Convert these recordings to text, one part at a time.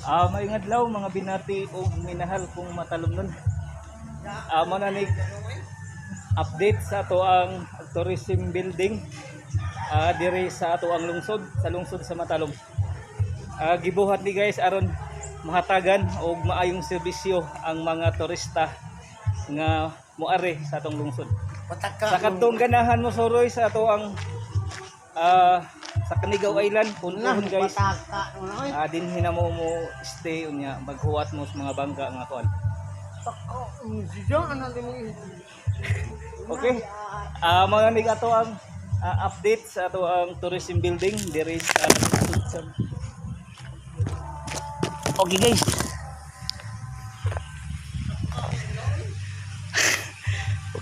Maayong adlaw, mga binati ug minahal kong Matalomnon. Mao na ni update sa ato ang tourism building diri sa ato ang lungsod, sa lungsod sa Matalom. Gibuhat ni, guys, aron mahatagan og maayong serbisyo ang mga turista nga moari sa atong lungsod. Pataka. Sa kadtong ganahan mo suroy sa ato ang sa Canigao Island, puntohon, guys. Pataka. Oy. Dinhi na mo mo stay, unya maghuwat mo sa mga bangka nga kuan. Pataka. Siya ano di mo. Okay. Mao na ni ato ang update sa ato ang tourism building diri sa lungsod. Okay, guys.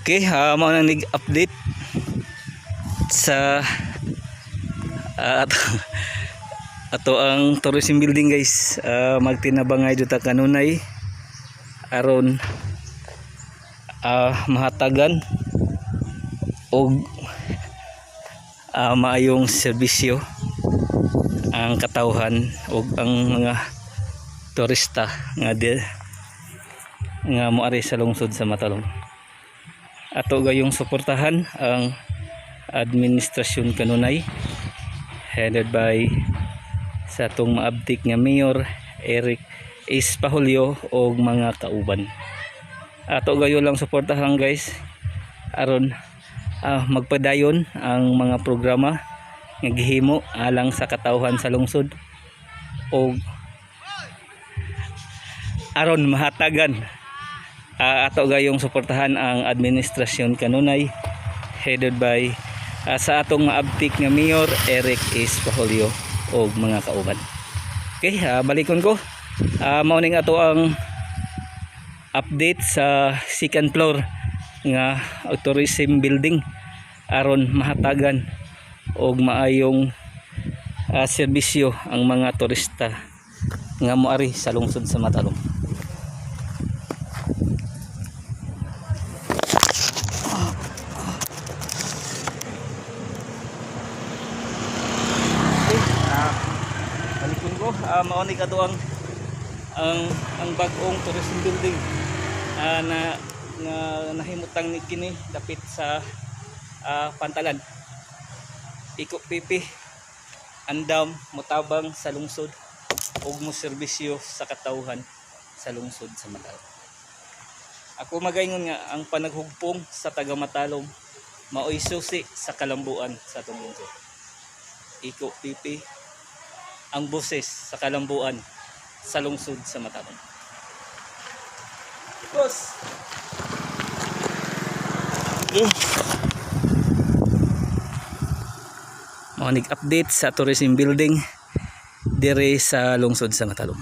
Okay, mao na nig update sa ato ang tourism building, guys. Magtinabangay jud ta kanunay aron mahatagan og maayong serbisyo ang katawhan ug ang mga turista nga moari sa lungsod sa Matalom. Ato gayong suportahan ang administrasyon kanunay headed by sa atong maabtik nga Mayor Eric S. Pahulyo og mga kauban. Ato gayo lang suportahan, guys, aron magpadayon ang mga programa nga gihimo alang sa katawhan sa lungsod og aron mahatagan. Ato gayong suportahan ang administrasyon kanunay headed by sa atong maabtik nga Mayor Eric S. Pahulyo og mga kauban. Okay, balikon ko. Mao ning ato ang update sa second floor nga tourism building aron mahatagan og maayong serbisyo ang mga turista nga moari sa lungsod sa Matalom. Okay, balikon ko. Mao ni kato ang bag-ong tourism building na nga nahimutang ni kini dapit sa pantalan. Iko pipi andam motabang sa lungsod ug mo serbisyo sa katawhan sa lungsod sa Matalom. Ako magaingon nga ang panaghugpong sa taga Matalom maoy susi sa kalambuan sa atong lungsod. Iko pipi ang boses sa kalambuan sa lungsod sa Matalom. Boss. Okay. Mao update sa tourism building dire sa lungsod sa Matalom.